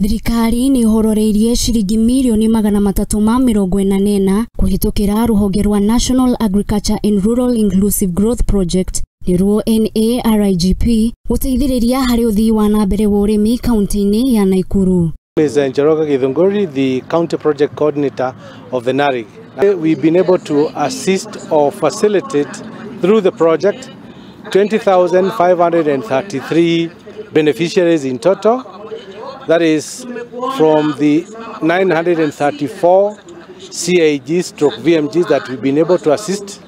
Thirikari nĩ ĩhororeirie ciringi mirioni 344 kũhĩtũkĩra rũhonge rwa National Agriculture and Rural Inclusive Growth Project nĩruo NARIGP gũteithĩrĩria harĩ ũthii wa na mbere wa ũrĩmi kaunti-inĩ ya Nakuru. Is Njoroge Githunguri, the county project coordinator of the NARIG. We've been able to assist or facilitate through the project 20,533 beneficiaries in total. That is from the 934 CAG stroke VMGs that we've been able to assist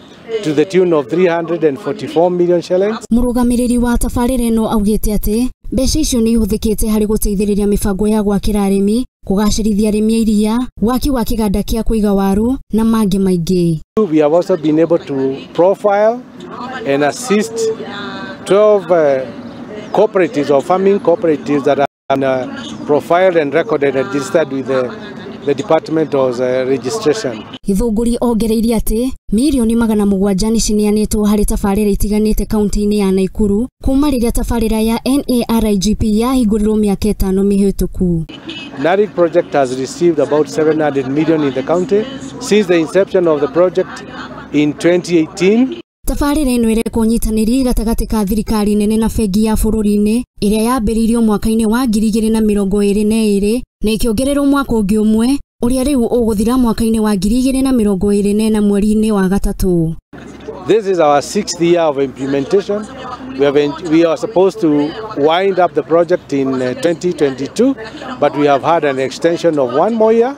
to the tune of 344 million shillings. Mũrũgamĩrĩri wa tabarĩra ĩno augĩte atĩ mbeca icio nĩ ihũthĩkĩte harĩ gũteithĩrĩria mĩbango ya gwakĩra arĩmi, kũgacĩrithia arĩmi a iria, waki wa kĩganda kĩa kũiga waru na mangĩ maingĩ. We have also been able to profile and assist 12 cooperatives or farming cooperatives that are profiled and recorded and registered with the Department of Registration. Githunguri ongereirie atĩ mirioni 700 nĩ cineanĩtwo harĩ tabarĩra itiganĩte kaunti-inĩ ya Nakuru kuma rĩrĩa tabarĩra ya NARIGP yahingũrirwo mĩaka 5 mĩhĩtũku. NARIG project has received about 700 million in the county since the inception of the project in 2018. Tabarĩra ĩno ĩrekwo ũnyitanĩri gatagatĩ ka thirikari nene na bengi ya bũrũri-inĩ ĩrĩa yambĩrĩirio mwaka-inĩ wa 2022 na ĩkĩongererwo mwaka ũngĩ ũmwe ũrĩa rĩu ũgũthira mwaka-inĩ wa 2024 mweri-inĩ wa gatatũ. This is our 6th year of implementation. We are supposed to wind up the project in 2022, but we have had an extension of 1 more year,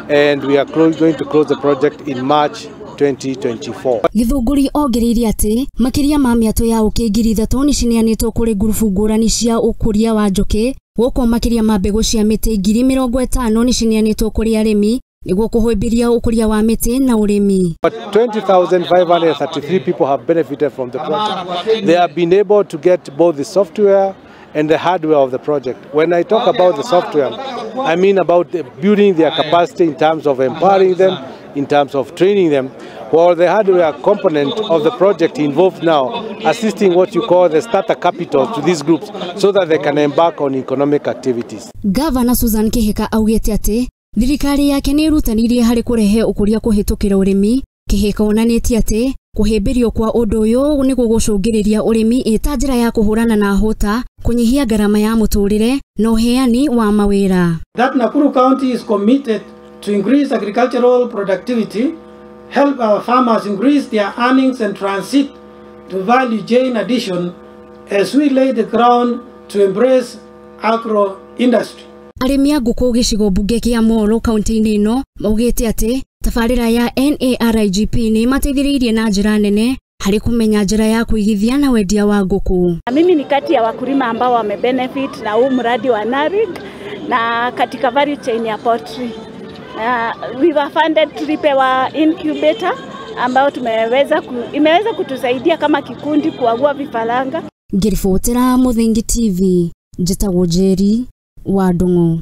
and we are going to close the project in March 2024. Githunguri ongereirie atĩ makĩria ma mĩatũ ya ũkĩ 3,000 nĩ cineanĩtwo kũrĩ ngurubu ngũrani cia ũkũria wa njũkĩ gũkũ makĩria ma mbegũ cia mĩtĩ 50,000 nĩ cineanĩtwo kũrĩ arĩmi nĩguo kũhĩmbĩria ũkũria wa mĩtĩ na ũrĩmi. 20,533 people have benefited from the project. They have been able to get both the software and the hardware of the project. When I talk about the software, I mean about building their capacity in terms of empowering them, in terms of training them, while the hardware component of the project involved now assisting what you call the starter capital to these groups so that they can embark on economic activities. Governor Susan Kihika augĩte atĩ thirikari yake nĩ ĩrutanĩirie harĩ kũrehe ũkũria kũhĩtũkĩra ũrĩmi. Kihika onanĩtie atĩ kũhĩmbĩrio kwa ũndũ ũyũ nĩ gũgũcũngĩrĩria ũrĩmi ĩta njĩra ya kũhũrana na hũta, kũnyihia ngarama ya mũtũrĩre na ũheani wa mawĩra. That Nakuru County is committed to increase agricultural productivity, help our farmers increase their earnings and transit to value chain addition as we lay the ground to embrace agro industry. Arĩmi a ngũkũ gĩcigo mbunge kĩa Molo kaunti-inĩ ĩno maugĩte atĩ tabarĩra ya NARIGP nĩ ĩmateithĩrĩirie na njĩra nene harĩ kũmenya njĩra ya kũigithia na wendia wa ngũkũ. Mimi ni kati ya wakulima ambao wamebenefit na huu mradi wa NARIG na katika value chain ya poultry. We were funded, tulipewa incubator ambao imeweza kutusaidia kama kikundi kuagua vifaranga. Ngiribotera Muthingi TV, njĩtagwo Njeri wa Ndung'u.